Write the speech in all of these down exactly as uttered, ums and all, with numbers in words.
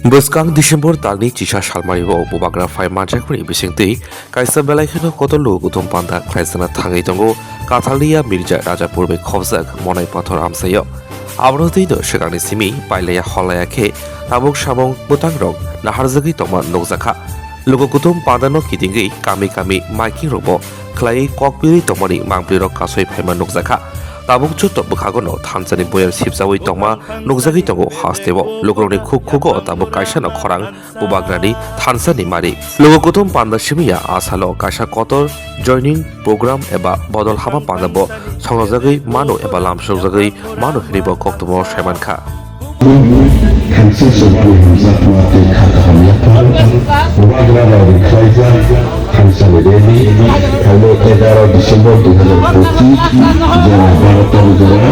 Bwskang December talni chisa salmari o bubagra phai manjakmani bisingtwi kaisa belai kheno kotor lugo kuthum panda khlaijakna thangwi tongo Kathalia Mirza Rajapur bai khobjak Monai Pathor amchaio. Abono twi no swkangni simi pailaya holaya khe tabuk samung bwtangrok naharjagwi tongma nukjakha. Lugo kuthum pandano kitingwi kami kami maiking rokbo khlaiwi kokpirwi tongmani mangpilirok kasui phaima nukjakha. Tabuk joto bwkhagono thansani boyar sibjawi tongma nukjagwi tongo hasteo. Lukurokni khuk khugo tabuk kaisano khorang bubagrani thansani mari. Lugo kuthum panda simiya asalo kaisa kotor joining program eba bodol haba pandabo songjagwi mano eba lamsokjagwi mano hinwi bo koktwmao saimankha. Thansa sobani hamjakma tei kha kaham yapharo bubagra bai rwkhlaijak thansani rally phainai egaro December dui hazar pochis jora baro tari jora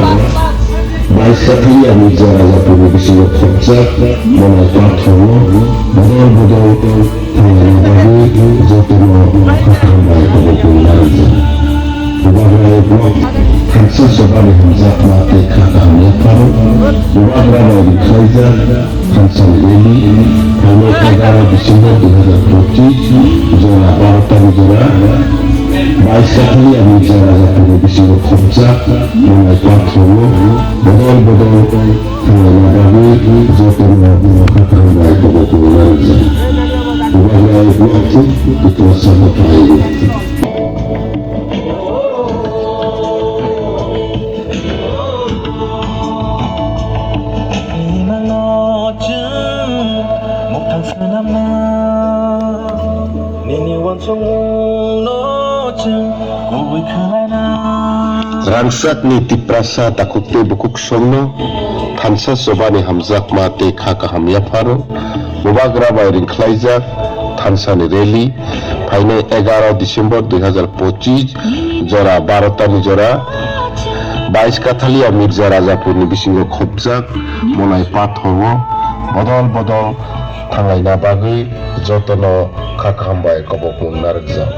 bais Kathalia Mirza Rajapurni bisingo khopjak Monai Pathorno bodol bodol thanglana bagwi jotono kha kaham bai kobokna rwjak. Bubagra block thansa sobani hamjakma tei kha kaham yapharo bubagra bai rwkhlaijak thansani rally phainai egaro December dui hazar pochis jora baro tari jora bais Kathalia Mirza Rajapurni bisingo khopjak Monai Pathorno bodol bodol thanglana bagwi jotono kha kaham bai kobokna rwjak. Bubagra block Tiprasa Motha. Imano chwng muktang swnamna, nini uansukmungno chwng kubui khwlaina. Rangchakni Tiprasa takhuk tei bukhuk songno thansa sobani hamjakma tei kha kaham yapharo bubagra bai rwkhlaijak thansani rally phainai egaro December dui hazar pochis jora baro tani jora bais Kathalia Mirza Rajapurni bisingo khopjak Monai Pathorno bodol bodol thanglaina bagwi jotono kha kaham bai kobokmung narwkjak.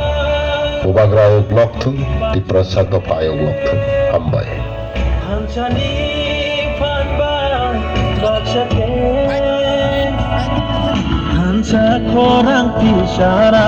Bubagra ayuk lokthung, Tiprasa dopha ayuk lokthung. Hambai. Thansani phan bai baksa khe, thansa khorang tisara.